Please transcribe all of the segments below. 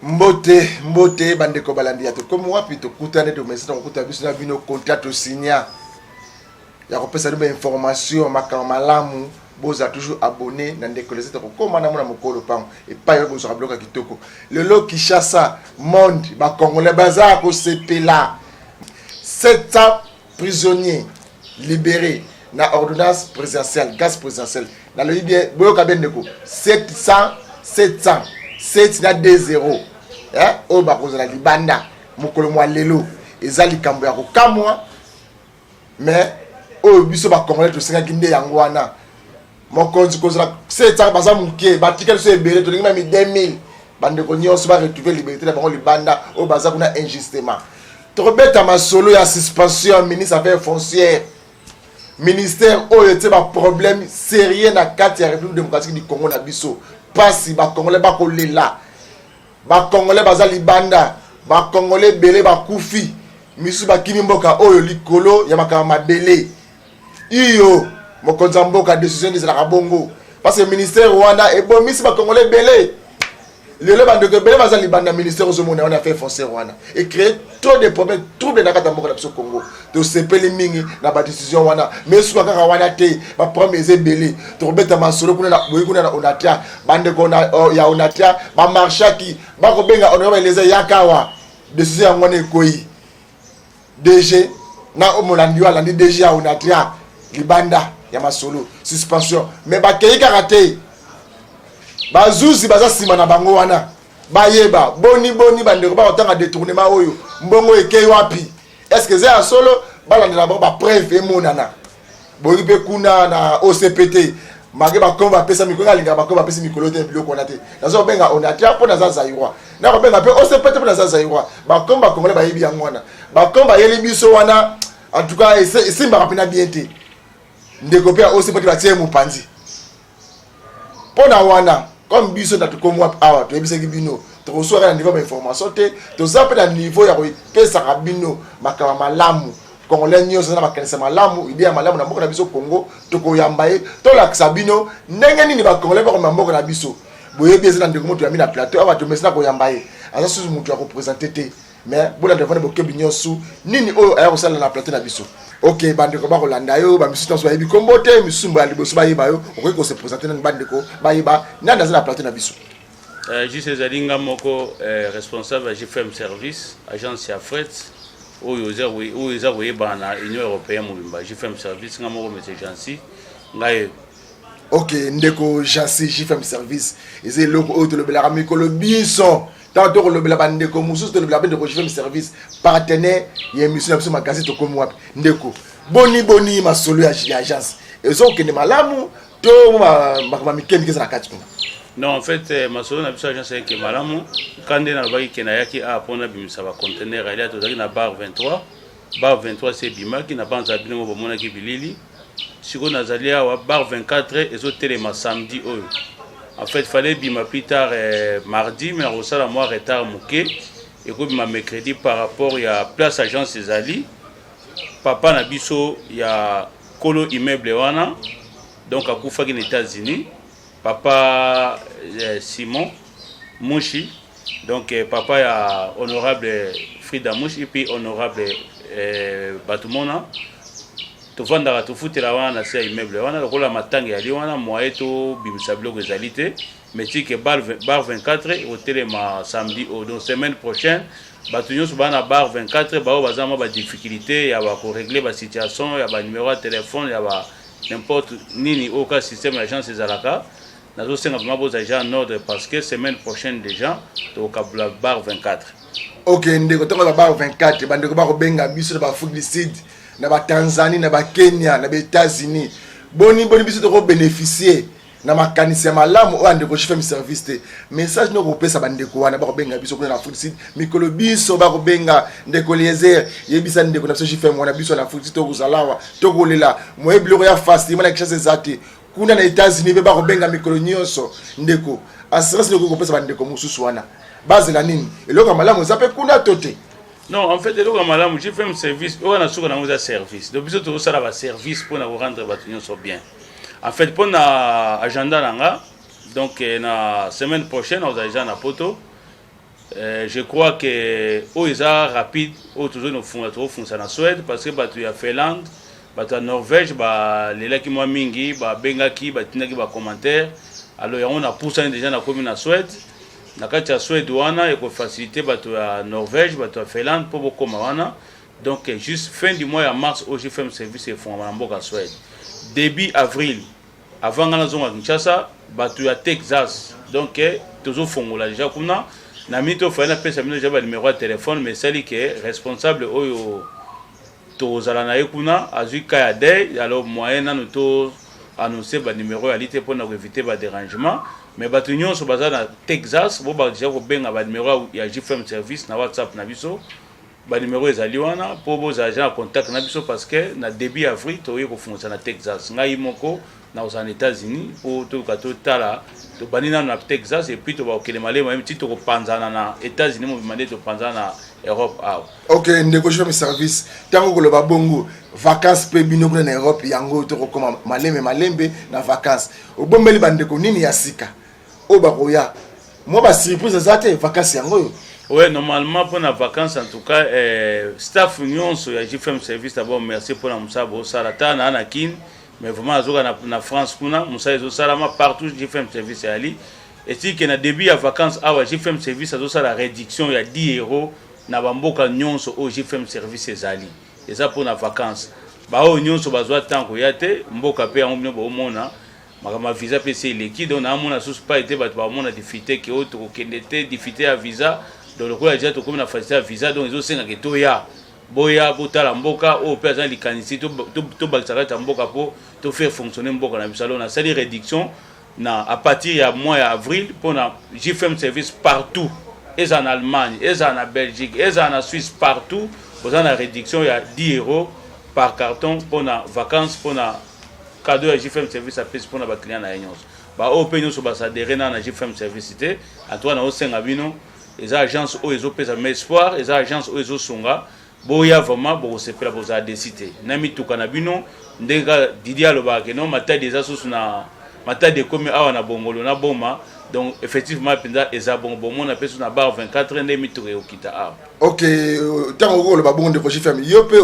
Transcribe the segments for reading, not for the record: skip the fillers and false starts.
Mbote, mbote bandeko balandi ya Tokomi Wapi. Tokutani, tomesana kokuta biso na bino contrat tosigna ya kopesa bino bainformation, makambo malamu. Bozala toujours abonné na ndeko Lesete, kokóma na mona mokolo pango epai oyo bozwaka biloko ya kitoko. Lelo Kinshasa, monde, bacongolais baza ya kosepela. 700 prisonniers libérés na ordonnance présidentielle, grâce présidentielle. Nalobi bien, boyoka bien ndeko, 700, 700, 7 na 2 0, eh? Oyo bakozala libanda mokolo mwa lelo, eza likambo ya kokamwa. Mais oyo biso bacongolais tosengaki nde yango wana. Mokonzi, kozala 700 baza moke, batikali so ebele. Tolingi mami 2000 bandeko nyonso baretrouve liberté na bango libanda, oyo baza kuna injustement. Tokobeta masolo ya suspension ya ministre affaires foncières, ministère oyo etie baproblème sérieux na kati ya République démocratique du Congo na biso. Mpasi, bacongolais bakolela, bacongolais baza libanda, bacongolais ebele bakufi, misusu bakimi mboka oyo likolo ya makambo mabele. Iyo, mokonzi ya mboka, décision ezalaka bongo, parce que ministère wana ebomisi bacongolais ebele. Lelo bandeko ebele baza libanda. Ministère ozomona wana, affaire foncière wana, ecrée trop de problème, trouble na kati ya mboka na biso Congo. Tosepeli mingi na badécision wana, mais esuka kaka wana te, baproblème eza ebele. Tokobeta masolo kuna boyi kuna na Onatra. Bandeko ya Onatra bamarchaki, bakobenga honorable Eleza yakawa. Décision yango wana ekoyi, DG na molandi oyo alandi DG ya Onatra libanda ya masolo, suspension. Mais bakei kaka te, bazuzi baza nsima na bango wana. Bayeba boni boni bandeko bakotanga détournement oyo, mbongo ekei wapi? Est ce que eza ya solo? Balandela bango, bapreuve emonana. Boyoki mpe kuna na OCPT, make bakombo bapesa mikolo, alingaka bakombo bapesi mikolo te, biloko wana te. Naza kobenga Onatra mpo naza Zaïrois, nakobenga mpe OCPT mpo naza Zaïrois. Bakombo bakongole bayebi yango wana, bakombo bayeli biso wana. En tout cas, esimbaka mpena bien te. Ndeko mpe ya OCPT batie mopanzi mpo na wana. Comme biso na Tokomi Wapi awa, toyebisaki bino tokoswaka na niveau ya bainformation te, toza mpe na niveau ya kopesaka bino makambo malamu. Congolais nyonso aza na makanisa malamu, idée ya malamu na mboka na biso Congo, tokoyamba ye, tolakisa bino ndenge nini bacongolais bakoma mboka na biso. Boyebi, eza na ndeko moto yambi na plateau awa, tomesi na koyamba ye. Aza susu moto ya koprésente te, mais bolanda vana bokebi nyonso nini oyo aya kosala na plateau na biso. Ok, bandeko bakolanda yo, bamisusu nyonso bayebi kombo te, misusu ya liboso bayeba yo. Okoki kose présenter nani, bandeko bayeba nani aza na plateau na biso? Juste ezali nga moko responsable ya GFM Service, agence ya fret oyo eza koyebana na Union européenne mobimba. GFM Service, nga moko monsieur Jansi, ngai. Ok, ndeko Jansi, GFM Service eza eloko oyo tolobelaka mikolo biso. Ntango tokolobela bandeko mosusu, tolobela mpe ndeko GFM Service, partenaire ya émission na biso magazine Tokomi Wapi. Ndeko, boni boni masolo ya agence ezokende malamu to makambo mike mike eza na kati kuna? Non, en fait, masolo na biso agence eke malamu. Ka nde nalobaki ke nayaki awa mpona bimisa baconteneur alia. Tozalaki na bar 23, bar 23 se ebimaki na banza, bino mo bomonaki bilili. Sikoyo nazali awa, bar 24 ezotelema samedi oyo. En fait, fallait ebima plus tard mardi, mais nakosala mwa retard moke, ekobima mercredi par rapport ya place agence ezali. Papa na biso ya kolo immeuble wana, donc akufaki na États-Unis, papa Simon Mushi, donc papa ya honorable Frida Mushi et puis honorable Batumona. Tovandaka, tofutela wana na se ya immeuble wana. Lokola matanga yali wana, moye tobimisa biloko ezali te. Mais tike bar 24 ekotelema samedi oyo, donc semaine prochaine. Bato nyonso baa na bar 24, baoyo baza mwa badifficulté ya bakorégler basituation ya banumero ya telefone, ya ba n'importe nini oyo ka système ya agence ezalaka, nazosenga vraiment bozala déjà en ordre, parce que semaine prochaine déjà tokokabula bar 24. Ok ndeko, ntango ba bar 24, bandeko bakobenga biso na baAfrique du Sud, na baTanzanie, na baKenya, na baÉtats-Unis, boni boni biso tokobénéficie na makanisi ya malamu oyo ya ndeko GFM Service te? Message nini okopesa bandeko wana bakobenga biso kuna na Afrique du Sud mikolo biso bakobenga? Ndeko Liezer, yebisa ndeko na biso GFM wana, biso na Afrique du Sud tokozala awa, tokolela moye biloko ya facilement na Kinshasa eza te. Kuna na États-Unis mpe bakobenga mikolo nyonso. Ndeko, assurance nini okoki kopesa bandeko mosusu wana? Bazela nini? Eloko ya malamu eza mpe kuna to te? Non, en fait, eloko ya malamu, GFM Service oyo na suka nango eza service. Donc biso tozosala baservice mpona korendre bato nyonso bien. En fait, mpona agenda na nga, donc na semaine prochaine ozala déjà na Poto. Je crois que oyo eza rapide, oyo tozoi nofunga, tokofungisa na Suède, parce que bato ya Finlande, bato ya Norvège balelaki mwa mingi, babengaki, batindaki bacommentaire. Alors yango napusani déjà, nakomi na Suède. Na kati ya Suède wana ekofacilité bato ya Norvège, bato ya Finlande mpo bokóma wana. Donc juste fin du mois ya mars oyo, JFM Service efungama na mboka Suède. Début avril, avant nga nazonga Kinshasa, bato ya Texas, donc tozofongola déjà kuna. Na minute oyo fallait napesa bino déjà banuméro ya téléphone, mais esali ke responsable oyo tozala na ye kuna azwi ka ya deuil. Alors moyen nanu to annonce banuméro ya li te mpona koéviter badérangement. Mais bato nyonso baza na Texas, bo déjà kobenga banuméro ya JFM Service na WhatsApp na biso. Banuméro ezali wana mpo bozala déjà na contact na biso, parce que na début avril tokoki kofungisa na Texas. Ngai moko nakozala na États-Unis mpo toluka totala. Tobandi nano na Texas et puis tobakokende malema ti tokopanzana na États-Unis mobima, nde topanzana na Europe awa. Ok, ndeko JFM Service, ntango koloba bongo, vacance mpe bino kuna na Europe, yango tokokoma malembe malembe na vacance. Obombeli bandeko nini ya sika oyo bakoya? Mwa basurprise eza te vacance yango oyo? Ouais, normalement pour la vacance, en tout cas, staff nyonso ya JFM Service, d'abord merci pour la mosala bosala. Ta na Kin, mais vraiment azoka na France kuna, mosala ezosalama partout. JFM Service eyali etiki na début ya vacance awa, JFM Service azosala réduction ya 10 € na bamboka nyonso oyo JFM Service ezali. Eza mpona vacance. Baoyo nyonso bazwa ntango koya te mboka mpe yango, bino boomona makambo ya visa mpe esi eleki. Donc naamona susu pa ete bato bamona difficulté ke oyo tokokende te, difficulté ya visa. Donc lokola déjà tokomi na facilité ya visa, donc ezosengaka toya, boya botala mboka oyo mpe aza likanisi tobakisa kati ya mboka mpo tofaire fonctionner mboka na biso. Alors nasali réduction na à partir ya mois ya avril mpona JFM Service partout, ezala na Allemagne, ezala na Belgique, ezala na Suisse, partout boza na réduction ya 10 € par carton mpona vacances, mpona cadeau ya JFM Service apesi mpona baclient na ye nyonso. Baoyo mpe nyonso baadhérer na JFM Service te, en tout cas naosenga bino, eza agence oyo ezopesa ma espoir, eza agence oyo ezosunga. Boya vraiment, bokosepela, bozala déçus te na mituka na bino. Ndenge kaka Didi alobaka ke no Matadi eza susu na Matadi, ekomi awa na Bongolo na Boma. Donc effectivement mpenza eza bongo. Bomona mpe so na bar 24 nde mituka ekokita awa. Ok, ntango okoki koloba bongo, ndeko JFM, yo mpe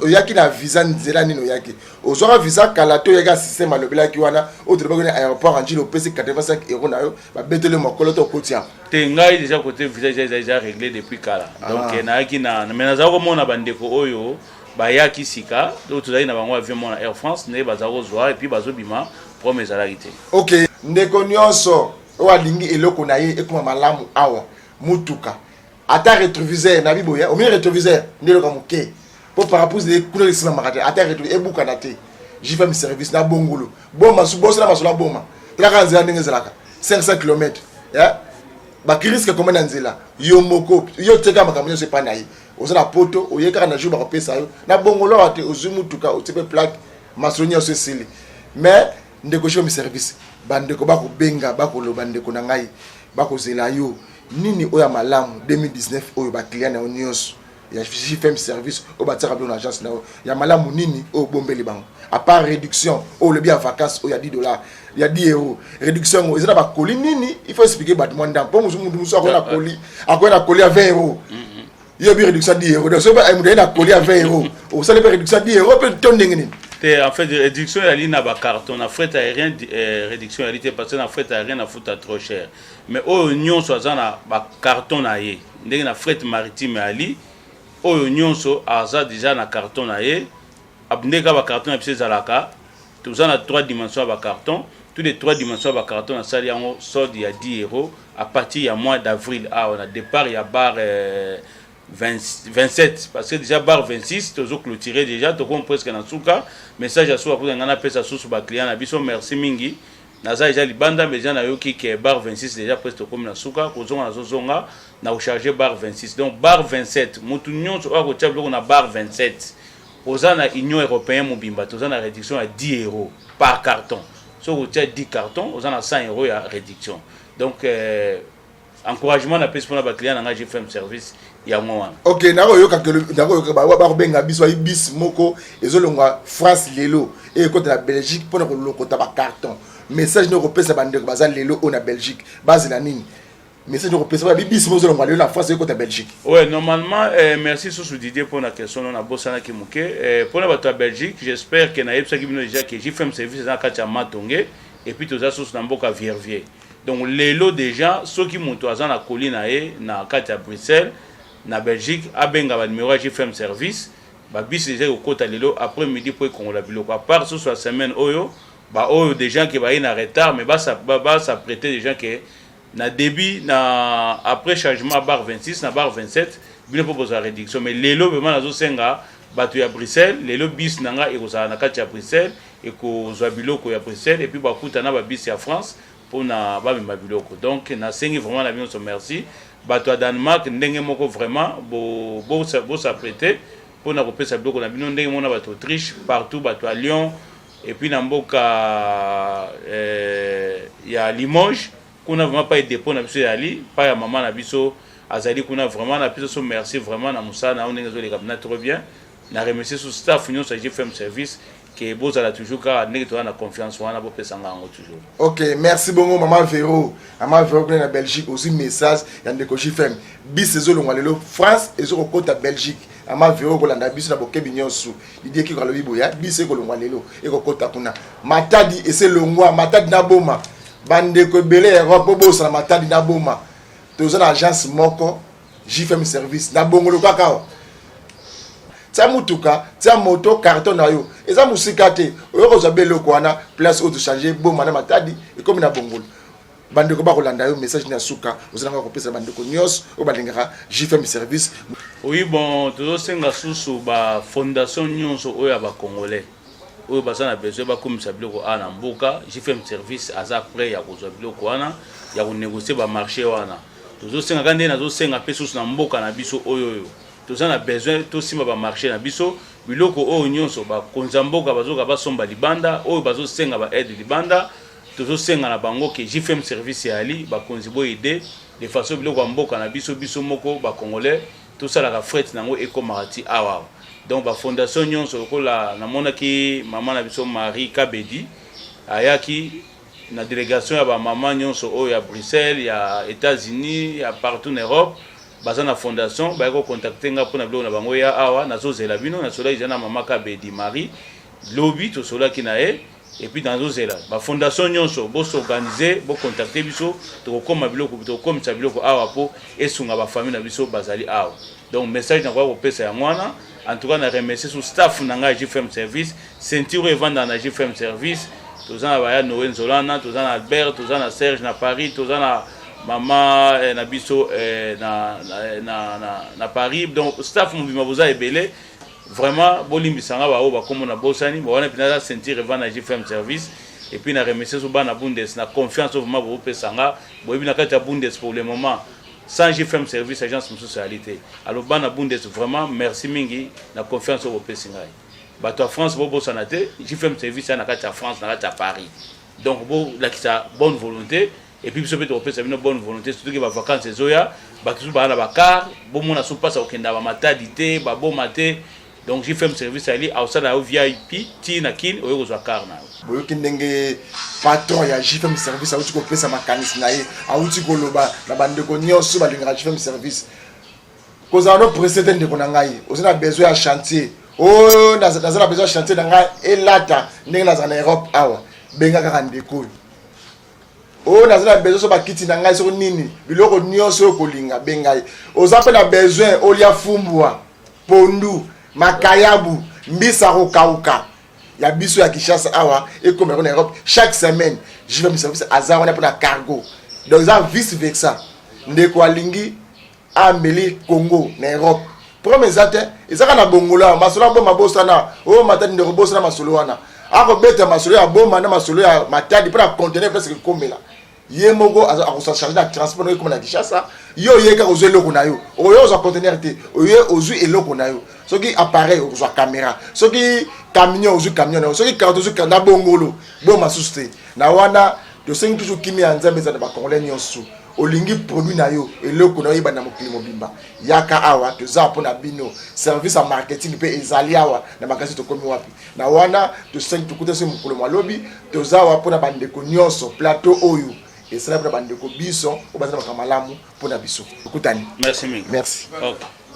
oyaki na visa nzela nini? Oyaki ozwaka visa kala te? Oyaki ya système alobelaki wana oyo tolobaki na aéroport Ndjili, opesi 85 € na yo, babeteli mokolo to okoti awa? Te, ngai déjà côté visa eza réglé depuis kala. Donc nayaki na, mais nazala komona bandeko oyo bayaki sika oyo tozalaki na bango avion mona Air France, nde baza kozwa et puis bazobima, problème ezalaki te. Ok, ndeko nyonso oyo alingi eloko na ye ekoma malamu awa, mutuka, ata rétroviseur na biboya, omoni rétroviseur nde eloko ya moke mpo parapluie kuna esimamaka te, ata rétroviseur ebukana te, JFM Service na Bongolo, Boma, bosala masolo ya Boma. Talaka nzela ndenge ezalaka, 500 km bakirisque koma na nzela. Yo moko yo tika makambo nyonso epai na ye. Oza na Poto, oye kaka na jour bakopesa yo na Bongolo awa te, ozwi mutuka, otie mpe plaque, masolo nyonso esili. Mais ndeko JFM Service, bandeko bakobenga, bakoloba, ndeko na ngai, bakozela yo nini oyo ya malamu 2019 oyo baclient na yo nyonso ya JFM Service oyo batiaka bino na agence na yo, ya malamu nini oyo obombeli bango, à part réduction oyo olobi ya vacance oyo ya 10 $, ya 10 €? Réduction yango eza na bakoli nini? Il faut expliquer bato mwa ndambo, mpo mosu mutu mosusu akoya na koli, akoya na koli ya 20 €. Yo bi réduction ya 10 €, donc soki moto aye na koli ya 20 €, osali mpe réduction ya 10 € mpe to ndenge nini? Te, en fait réduction ezali na bacarton. Na fret aérien, réduction ezali te, parce que na fret aérien nafuta trop cher. Mais oyo nyonso aza na bacarton na ye, ndenge na fret maritime ali, oyo nyonso aza déjà na carton na ye, ndenge kaka bacarton na biso ezalaka, toza na trois dimensions ya bacarton. Tous les trois dimensions ya bacarton, nasali yango solde ya 10 € à partir ya mois d'avril awa, na départ ya bar 20, 27, parce que déjà bar 26 tozo clôturer déjà, tokomi presque na suka. Message ya suka kuta ngai napesa susu baclient na biso, merci mingi. Naza déjà libanda, mais déjà nayoki ke bar 26 déjà presque tokomi na suka. Kozonga, nazozonga na kocharge bar 26. Donc bar 27, motu nyonso oyo akotia biloko na bar 27, oza na Union européenne mobimba, toza na réduction ya 10 € par carton. Soki otia 10 carton, oza na 100 € ya réduction. Donc encouragement napesi mpona baclient na ngai JFM Service, yango wana. Ok, nakoyoka, nakoyoka bakobenga biso, bayi bus moko ezolongwa France lelo ekota na Belgique mpona kolokota bacarton. Message nde okopesa bandeko baza lelo oyo na Belgique, bazela nini? Message okopesa ba bibisi mozolongwa lelo na France ekota Belgique. Ouais, normalement, merci susu Didier pour la question, on a bosanaki moke. Pour la bato ya Belgique, j'espère que nayebisaki bino déjà que JFM Service eza na kati ya Matonge et puis toza susu na mboka Verviers. Donc lelo déjà soki moto aza na colis na ye na kati ya Bruxelles, na Belgique, abenga ba numéro ya JFM Service, ba bus déjà ekokota lelo après midi po ekongola biloko. À part susu ya semaine oyo, ba oyo déjà ke baye na retard, mais ba s'apprêter déjà que na début na après changement bar 26 na bar 27 bino mpo bozwa réduction. Mais lelo vraiment nazosenga bato ya Bruxelles, lelo bus na nga ekozala na kati ya Bruxelles, ekozwa biloko ya Bruxelles et puis bakuta na babus ya France mpona bamema biloko. Donc nasengi vraiment na bino nyonso merci. Bato ya Danemark ndenge moko, vraiment bos'apprêter mpona kopesa biloko na bino ndenge moko na bato Autriche, partout, bato ya Lyon et puis na mboka ya Limoges kuna, vraiment pa dépôt na biso ezali pa ya mama na biso azali kuna. Vraiment na biso so merci vraiment na mosala na yo ndenge ezoleka mpenza trop bien. Na remercier so staff nyonso ya GFM Service ke bozala toujours kaka ndenge toza na confiance wana, bopesanga yango toujours. Ok, merci bongo mama Vero. Mama Vero kuna na Belgique, ozwi message ya ndeko JFM. Bus ezolongwa lelo France, ezokokota Belgique. Mama Vero, kolanda biso na bokebi nyonso. Didier Kiko alobi boya, bus ekolongwa lelo, ekokota kuna Matadi. Eselongwa Matadi na Boma. Bandeko ebele ya Europe, bobosana Matadi na Boma, toza na agence moko JFM Service na Bongolo kaka awa. Tia mutuka, tia moto, carton na yo eza mosika te, oyo kozwa be eloko wana. Place oyo tochange Boma na Matadi, ekomi na Bongolo. Bandeko bakolanda yo. Message na suka ozalanga kopesa bandeko nyonso oyo balingaka JFM Service? Oui, bon, tozosenga susu bafondation nyonso oyo ya bacongolais oyo baza na besoin bakomisa biloko awa na mboka, JFM Service aza prêt ya kozwa biloko wana, ya konégocie bamarché wana. Tozosenga kaka ndenge nazosenga mpe susu na mboka na biso oyo toza na besoin tosimba bamarché na biso. Biloko oyo nyonso bakonzi ya mboka bazoka basomba libanda, oyo bazosenga baaide libanda, tozosenga na bango ke JFM Service eyali. Bakonzi, boaider de façon biloko ya mboka na biso, biso moko bacongolais tosalaka fret nango, ekomaka ti awa. Donc bafondation nyonso, lokola namonaki mama na biso Marie Kabedi ayaki na délégation ya bamama nyonso oyo ya Bruxelles, ya États-Unis, ya partout na Europe, baza na fondation, bayaki kocontacte nga mpona biloko na bango ya awa. Nazozela bino. Nasolaki eza na mama Kabedi Marie lobi, tosolaki na ye et puis nazozela bafondation nyonso bos'organiser, bocontacte biso, tokokóma biloko, tokokomisa biloko awa mpo esunga bafamille na biso bazali awa. Donc message nakoka kopesa yango wana. En tout cas, na remercier su staff na ngai JFM Service, ceinture oyo evandaka na JFM Service. Toza na baya Noé Nzolana, toza na Albert, toza na Serge na Paris, toza na mama na biso na Paris. Donc staff mobima boza ebele vraiment. Bolimbisanga baoyo bakombo na bosani wana mpenza, aza ceinture evanda na JFM Service. Et puis na remercier so bana Bundes na confiance oyo vraiment bopesanga. Boyebi, na kati ya Bundes, pour le moment, sans JFM Service, agence mosusu eyali te. Alors bana Bundes, vraiment merci mingi na confiance oyo bopesi ngai. Bato ya France, bobosana te, JFM Service aya na kati ya France, na kati ya Paris. Donc bolakisa bonne volonté et puis biso mpe tokopesa bino bonne volonté, surtout ke bavacance ezoya, bato susu baa na bacar, bomona so mpasi kokenda bamatadi te, baboma te. Donc JFM Service ali aosala yo VIP ti na Kini, oyo kozwa car na yo. Boyoki ndenge patron ya JFM Service awuti kopesa makanisi na ye, awuti koloba na bandeko nyonso balingaka JFM Service. Kozala no presse te, ndeko na ngai. Oza na besoin ya chantier oyo, naza na besoin ya chantier na ngai elata ndenge nazala na Europe awa, benga kaka ndeko oyo. Oyo naza na besoin so bakiti na ngai, soko nini, biloko nyonso oyo kolinga, benga ye. Oza mpe na besoin olia fumbwa, pondu, makayabu, mbisa kokauka ya biso ya Kinshasa awa, ekoma yango na Europe chaque semaine, JFM Service aza wana mpona cargo. Donc eza vice versa, ndeko alingi ameli Congo na Europe, problème eza te, eza kaka na Bongolo awa. Masolo ya Boma bosana, oyo Matadi, ndeko bosana masolo wana. Akobeta masolo ya Boma na masolo ya Matadi mpona conteneur presque ekomela ye moko, akosa charge na transport ndenge ekoma na Kinshasa. Yo oye kaka ozwa eloko na yo, oyo ozwa conteneur te, oye ozwi eloko na yo. Soki appareil, okozwa caméra. Soki camion, ozwi camion na yo. Soki carton, ozwi na Bongolo. Boma susu te na wana. Tosengi toujours kimia ya Nzambe eza na bacongolais nyonso. Olingi produit na yo, eloko na yo oyeba na mokili mobimba, yaka awa, toza mpona bino. Service ya marketing mpe ezali awa na makasi. Tokomi wapi na wana? Tosengi tokuta so mokolo malobi, toza awa mpona bandeko nyonso. Plateau oyo Esala mpona bandeko biso oyo baza na makambo malamu mpona biso. Tokutani. Merci mingi. Merci. Okay.